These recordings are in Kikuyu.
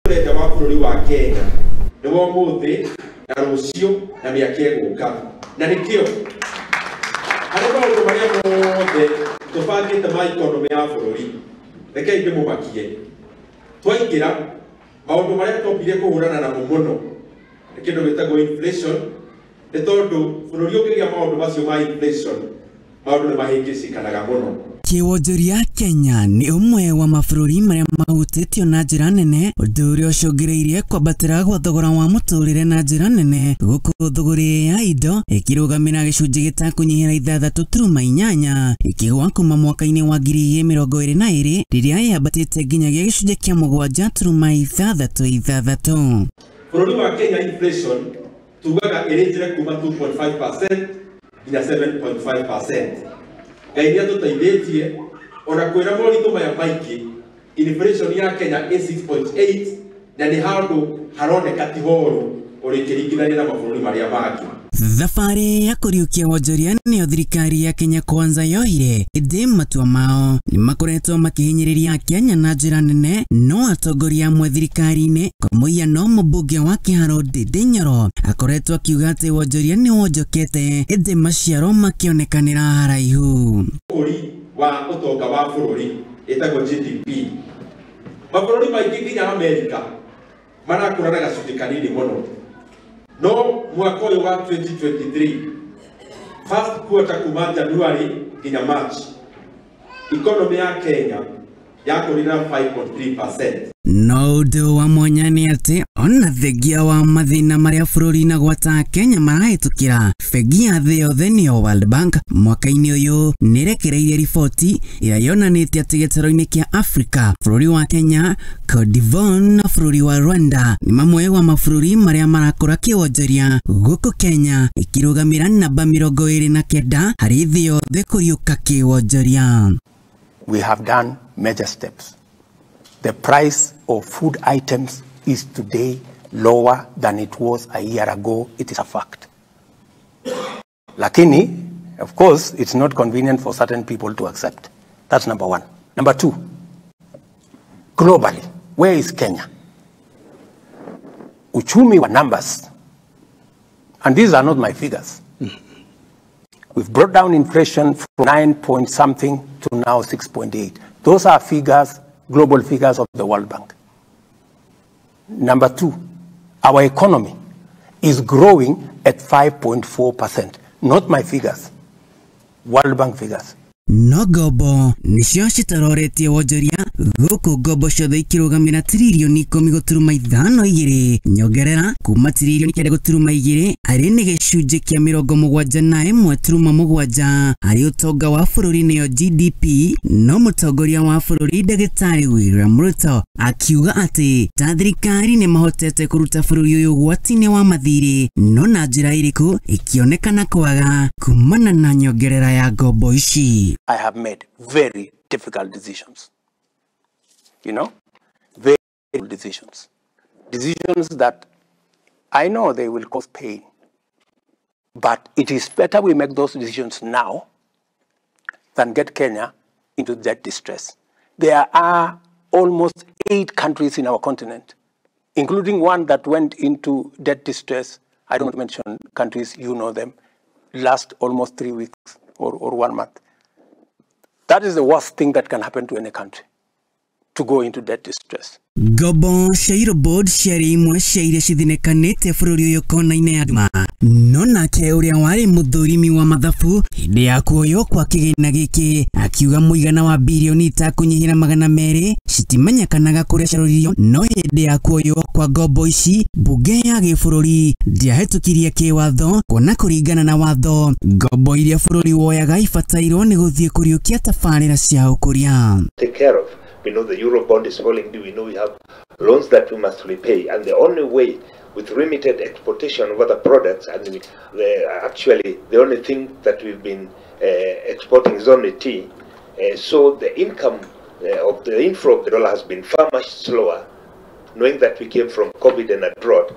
Tũrenda wa bũrũri wa Kenya nĩ wa ũmũthĩ na rũciũ na mĩaka ĩgũka, na nĩkĩo harĩ maũndũ marĩa mothe tũbangĩte ma economy ya bũrũri, rekei ndĩmũmakie. Twaingĩra maũndũ marĩa twombire kũhũrana namo mũno nĩ kĩndũ gĩtagwo inflation, nĩ tondũ bũrũri ũngĩgĩa maũndũ macio ma inflation maũndũ nĩ mahĩngĩcikanaga mũno. Kĩwonjoria Kenya nĩ ũmwe wa mabũrũri marĩa mahutĩtio na njĩra nene, ũndũ ũrĩa ũcũngĩrĩirie kwambatĩra gwa thogora wa mũtũrĩre na njĩra nene, gũkũ thũgũrĩ ya indo ĩkĩrũgamĩra gĩcunjĩ gĩtakũnyihĩra 6.8 ĩkĩgwa kuma mwaka-inĩ wa 2022 rĩrĩa yambatĩte nginyagia gĩcunjĩ kĩa 7.66. Bũrũri wa Kenya inflation tugaga ĩrĩ kuma 2.5% nginya 7.5%. Ngai nĩ atũteithĩtie ona kwĩra moritũ maya maingĩ, inflation ya Kenya ĩ 6.8 na nĩ handũ haroneka ti horu ũrĩkĩringithania na mabũrũri marĩa mangĩ. Thabarĩ ya kũriũkia wonjoria nĩyo thirikari ya Kenya Kwanza yoire, ĩndĩ matua mao nĩ makoretwo makĩhinyĩrĩria Kenya na njĩra nene. No atongoria amwe thirikari-inĩ kwa mũhiano mũmbunge wa Kĩharo Ndindi Nyoro akoretwo akiuga atĩ wonjoria nĩ wonjokete, ĩndĩ maciaro makĩonekanĩra haraihu. Ũkũri wa ũtonga wa bũrũri ĩtagwo GDP, mabũrũri maingĩ nginya Amerika marakũra na gacunjĩ kanini mũno. No mwaka ũyũ wa 2023 first quarter kuma January nginya March, economy ya Kenya yakũrire na 5.3%. No ũndũ wa mwanya nĩ atĩ ona thengia wa mathĩna marĩa bũrũri na gwata Kenya marahĩtũkĩra, bengi ya thĩ yothe nĩyo World Bank mwaka-inĩ ũyũ nĩrekereirie riboti ĩrĩa yonanĩtie atĩ gĩtarũ-inĩ kĩa Afrika bũrũri wa Kenya, Cote d'Ivoire na bũrũri wa Rwanda nĩ mamwe wa mabũrũri marĩa marakũra kĩwonjoria, gũkũ Kenya ĩkĩrũgamĩra namba 29 harĩ thĩ yothe kũriũka kĩwonjoria. We have done major steps. The price of food items is today lower than it was a year ago. It is a fact. Lakini, of course, it's not convenient for certain people to accept. That's number one. Number two, globally, where is Kenya? Uchumi wa numbers, and these are not my figures. We've brought down inflation from 9 point something to now 6.8. Those are figures, global figures of the World Bank. Number two, our economy is growing at 5.4%. Not my figures, World Bank figures. No ngombo nĩcio citaroretie wonjoria, gũkũ ngombo ciothe ikĩrũgamĩra tiririoni 10.52 nyongerera kuma tiririoni 9.2 arĩ nĩ gĩcunjĩ kĩa 71.7 harĩ ũtonga wa bũrũri nĩyo GDP. No mũtongoria wa bũrũri Ndagĩtarĩ William Ruto akiuga atĩ ta thirikari nĩ mahotete kũruta bũrũri ũyũ ũgwati-inĩ wa mathirĩ, no na njĩra ĩrĩkũ ĩkĩonekana kwaga kumana na nyongerera ya ngombo ici. I have made very difficult decisions, you know, very difficult decisions, decisions that I know they will cause pain, but it is better we make those decisions now than get Kenya into debt distress. There are almost 8 countries in our continent, including one that went into debt distress. I don't mention countries, you know them, last almost 3 weeks or 1 month. That is the worst thing that can happen to any country, to go into debt distress. Ngombo cia Eurobond ciarĩ imwe cia iria cithinĩkanĩte bũrũri ũyũ kona-inĩ ya nduma, no nake ũrĩa warĩ mũthũrimi wa mathabu hĩndĩ ya kuoywo kwa kĩgĩna gĩkĩ akiuga mũigana wa birioni itakũnyihĩra 200 citimenyekanaga kũrĩa ciarũririo. No hĩndĩ ya kuoywo kwa ngombo ici mbunge ya gĩbũrũri ndĩahĩtũkirie kĩwatho, kuona kũringana na watho ngombo iria bũrũri woyaga ibatairwo nĩ gũthiĩ kũriũkia tabarĩra cia ũkũria. Take care of. We know the Eurobond is falling due. We know we have loans that we must repay. And the only way with limited exportation of other products, and actually the only thing that we've been exporting is only tea. So the income of the inflow of the dollar has been far much slower, knowing that we came from COVID and a drought.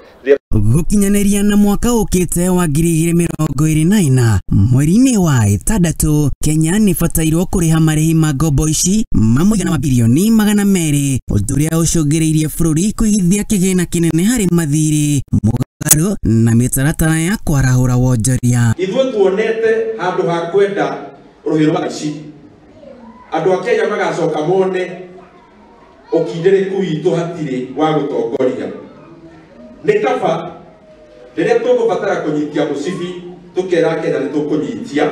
Gũkinyanĩria na mwaka ũkĩte wa 2024 mweri-inĩ wa 6 Kenya nĩbatairwo kũrĩha marĩhi ma ngombo ici ma mũigana wa birioni 200, ũndũ ũrĩa ũcũngĩrĩirie bũrũri kũigithia kĩgĩna kĩnene harĩ mathirĩ, mũgarũ na mĩtaratara ya kwarahũra wonjoria. Ithuĩ tuonete handũ ha kwenda rũhĩ rwa ici, andũ a Kenya magacoka mone ũkindĩrĩku witũ hatirĩ wa gũtongoria. Nĩ kaba rĩrĩa tũgũbatara kũnyitia mũcibi tũkera Kenya nĩ tũkũnyitia,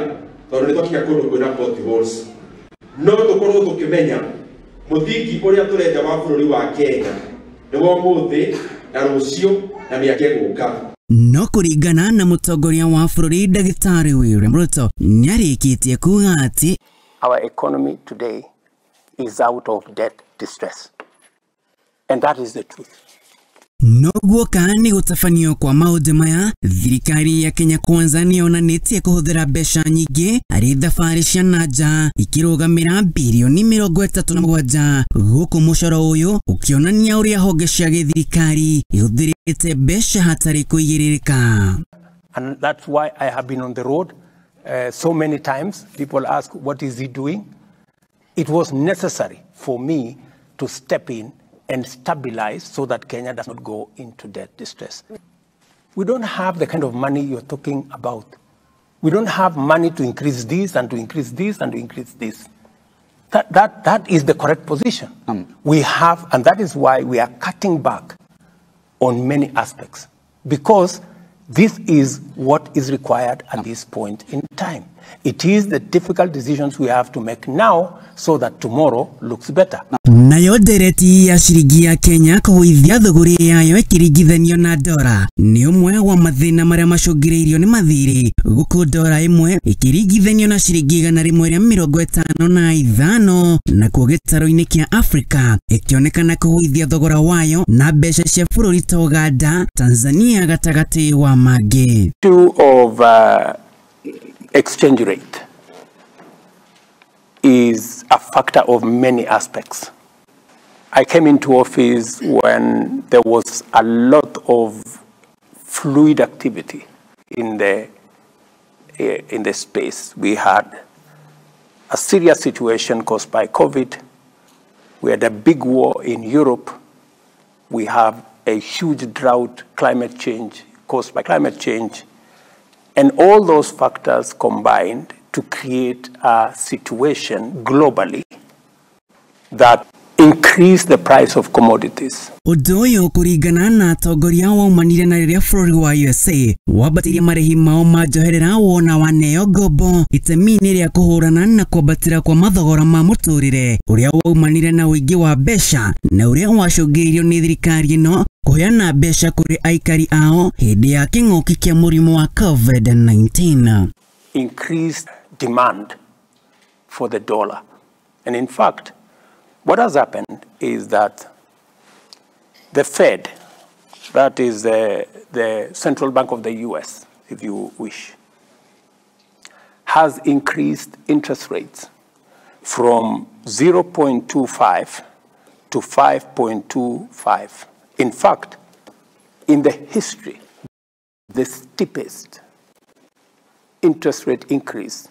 tondũ nĩ twakinya kũndũ kwĩna potholes, no tũkorwo tũkĩmenya mũthingi ũrĩa tũrenda wa bũrũri wa Kenya nĩ wa ũmũthĩ na rũciũ na mĩaka ĩgũka. No kũringana na mũtongoria wa bũrũri Ndagĩtarĩ William Ruto nĩarĩkĩtie kuga atĩ our economy today is out of debt distress, and that is the truth. Noguo kana nĩ gũtabanio kwa maũndũ maya, thirikari ya Kenya Kwanza nĩyonanĩtie kũhũthĩra mbeca nyingĩ harĩ thabarĩ cia na nja ikĩrũgamĩra birioni 37, gũkũ mũcoro ũyũ ũkĩonania ũrĩa honge cia gĩthirikari ihũthĩrĩte mbeca hatarĩ kũigĩrĩrĩka. And that's why I have been on the road so many times. People ask, what is he doing? It was necessary for me to step in and stabilize so that Kenya does not go into debt distress. We don't have the kind of money you're talking about. We don't have money to increase this and to increase this and to increase this. That is the correct position. We have, and that is why we are cutting back on many aspects, because this is what is required at this point in time. It is the difficult decisions we have to make now so that tomorrow looks better. Nayo ndereti ya ciringi ya Kenya kũgũithia thũgũrĩ yayo ĩkĩringithanio na ndora nĩ ũmwe wa mathĩna marĩa macũngĩrĩirio nĩ mathirĩ, gũkũ ndora ĩmwe ĩkĩringithanio na ciringi 155, nakuo gĩtarũ-inĩ kĩa Afrika ĩkĩonekana kũgũithia thogora wayo na mbeca cia bũrũri ta Uganda, Tanzania gatagatĩ wa mangĩ. Issue of exchange rate is a factor of many aspects. I came into office when there was a lot of fluid activity in the space. We had a serious situation caused by COVID. We had a big war in Europe. We have a huge drought, climate change caused by climate change. And all those factors combined to create a situation globally that increased the price of commodities. Ũndũ ũyũ kũringana na atongoria waumanire na rĩrĩa bũrũri wa USA wambatĩrie marĩhi mao ma njoherera wona waneo ngombo itemi-inĩ rĩa kũhũrana na kwambatĩra kwa mathogora ma mũtũrĩre ũrĩa waumanire na ũingĩ wa mbeca na ũrĩa wacũngĩrĩirio nĩ thirikari ĩno kũheana mbeca kũrĩ aikari ao hĩndĩ ya kĩng'ũki kĩa mũrimũ wa COVID-19. Increased demand for the dollar. And in fact, what has happened is that the Fed, that is the central bank of the US, if you wish, has increased interest rates from 0.25 to 5.25. In fact, in the history, the steepest interest rate increase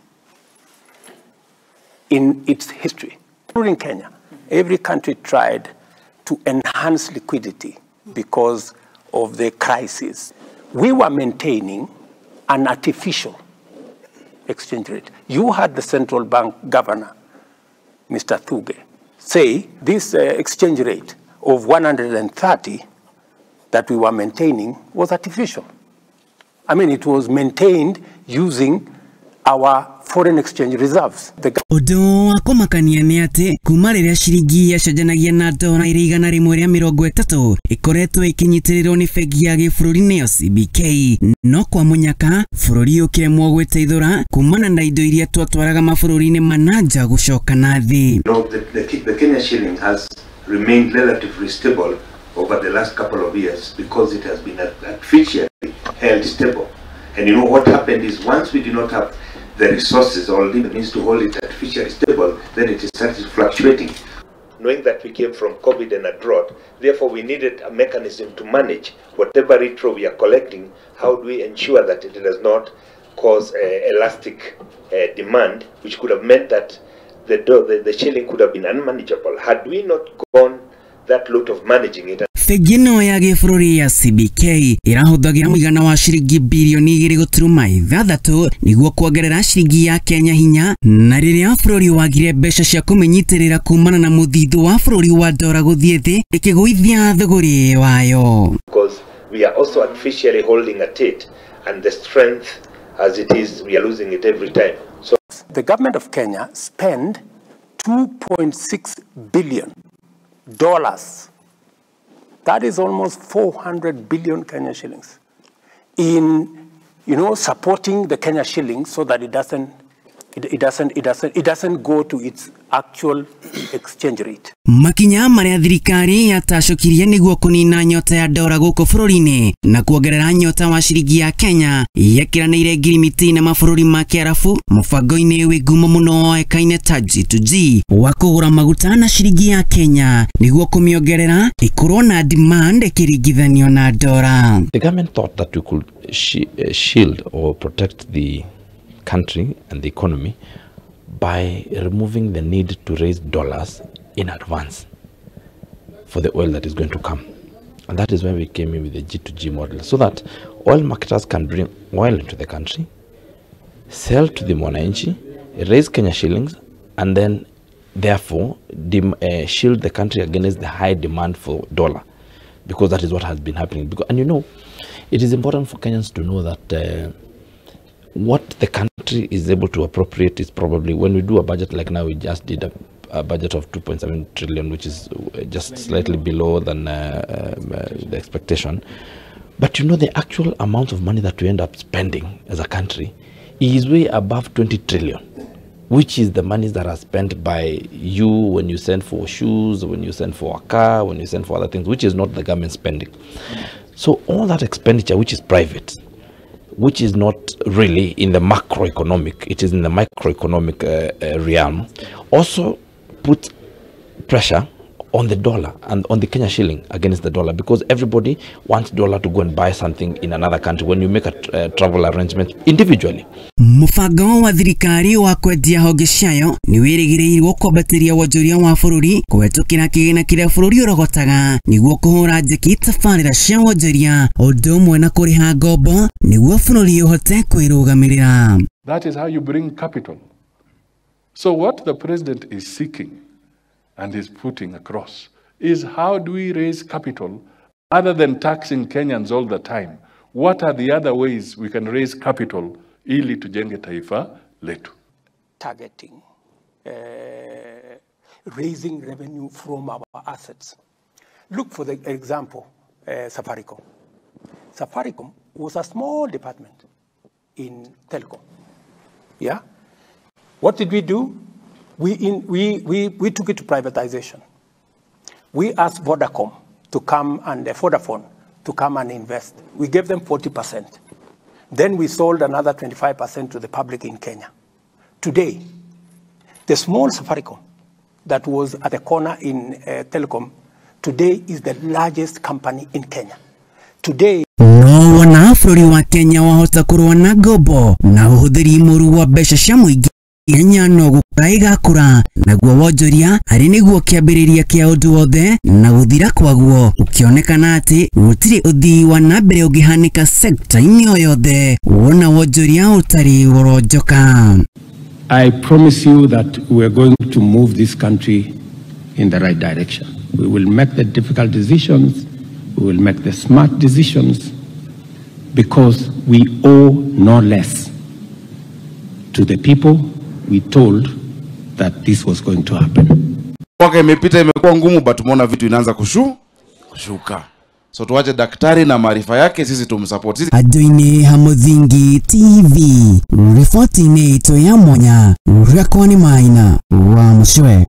in its history, including Kenya. Every country tried to enhance liquidity because of the crisis. We were maintaining an artificial exchange rate. You had the central bank governor, Mr. Thuge, say this exchange rate of 130 that we were maintaining was artificial. I mean, it was maintained using our foreign exchange reserves. Ũndũ wa kũmakania nĩ atĩ kuma rĩrĩa ciringi yacenjanagia na ndora ĩrĩ 130 ĩkoretwo ĩkĩnyitĩrĩrwo nĩ bengi ya gĩbũrũri nĩyo CBK, no kwa mũnyaka bũrũri ũkĩremwo gwĩteithũra kumana na indo iria twatwaraga mabũrũri-inĩ ma na nja gũcoka na thĩ. The Kenya shilling has remained relatively stable over the last couple of years because it has been artificially held stable. And you know what happened is once we do not have the resources or the means to hold it artificially stable, then it starts fluctuating. knowing that we came from COVID and a drought. Therefore, we needed a mechanism to manage whatever retro we are collecting. How do we ensure that it does not cause elastic demand, which could have meant that the shilling could have been unmanageable had we not gone that route of managing it. Bengi ĩno ya gĩbũrũri ya CBK ĩrahũthagĩra mũigana wa ciringi birioni 2.6 nĩguo kuongerera ciringi ya Kenya hinya, na rĩrĩa bũrũri wagire mbeca cia kũmĩnyitĩrĩra kumana na mũthithũ wa bũrũri wa dora gũthiĩ thĩ ĩkĩgũithia thũgũrĩ wayo. Because we are also artificially holding at it, and the strength as it is, we are losing it every time. So the government of Kenya spent $2.6 billion. That is almost 400 billion Kenya shillings in, you know, supporting the Kenya shilling so that it doesn't go to its actual exchange rate. Makinya maria thirikari yatacũkirie nĩguo kũnina nyota ya dora gũkũ bũrũri-inĩ na kuongerera nyota wa ciringi ya Kenya yekiranĩire ngirimiti na mabũrũri ma Kĩarabu mũbango-inĩ wĩ ngumo mũno woĩkaine ta G2G wa kũgũra maguta na ciringi ya Kenya nĩguo kũmĩongerera ĩkorwo na demand ĩkĩringithanio na dora. The government thought that we could shield or protect the country and the economy by removing the need to raise dollars in advance for the oil that is going to come. And that is why we came in with the G2G model, so that oil marketers can bring oil into the country, sell to the mwananchi, raise Kenya shillings, and then therefore shield the country against the high demand for dollar, because that is what has been happening. Because, and you know, it is important for Kenyans to know that what the country is able to appropriate is probably, when we do a budget like now, we just did a budget of 2.7 trillion, which is just slightly below than the expectation. But you know, the actual amount of money that we end up spending as a country is way above 20 trillion, which is the monies that are spent by you when you send for shoes, when you send for a car, when you send for other things, which is not the government spending. So all that expenditure, which is private, which is not really in the macroeconomic, it is in the microeconomic realm, also puts pressure on the dollar and on the Kenya shilling against the dollar, because everybody wants dollar to go and buy something in another country when you make a travel arrangement individually. Mũbango wa thirikari wa kwendia honge ciayo nĩ wĩrĩgĩrĩirwo kwambatĩria wonjoria wa bũrũri kũhetũkĩra kĩgĩna kĩrĩa bũrũri ũrogotaga nĩguo kũhũra njeki tabarĩra cia wonjoria ũndũ ũmwe na kũrĩha ngombo nĩguo bũrũri ũhote kwĩrũgamĩrĩra. That is how you bring capital. So what the president is seeking and is putting across is, how do we raise capital other than taxing Kenyans all the time? What are the other ways we can raise capital ili tujenge taifa letu? Targeting raising revenue from our assets. Look for the example, Safaricom. Safaricom was a small department in telecom. Yeah? What did we do? We took it to privatization. We asked Vodacom to come and Vodafone to come and invest. We gave them 40%. Then we sold another 25% to the public in Kenya. Today, the small Safaricom that was at the corner in telecom, today is the largest company in Kenya. Today, no wona bũrũri wa Kenya wahota kũrũa na ngombo na ũhũthĩri mũru wa mbeca cia mũingĩ Kenya no gũkũra ĩgakũra naguo wonjoria arĩ nĩguo kĩambĩrĩria kĩa ũndũ wothe na gũthira kwaguo ũkĩonekana atĩ gũtirĩ ũthii wa na mbere ũngĩhanĩka sekta-inĩ o yothe wona wonjoria ũtarĩ ũronjoka. I promise you that we are going to move this country in the right direction. We will make the difficult decisions, we will make the smart decisions, because we owe no less to the people we told that this was going to happen. Mwaka imepita imekuwa ngumu, but tumeona vitu inaanza kushuka. So tuache daktari na maarifa yake, sisi tumsupport. Sisi Adoine Hamuthingi TV, riboti-inĩ itũ ya mwanya, Rwakwa nĩ Maina wa Mũcwe.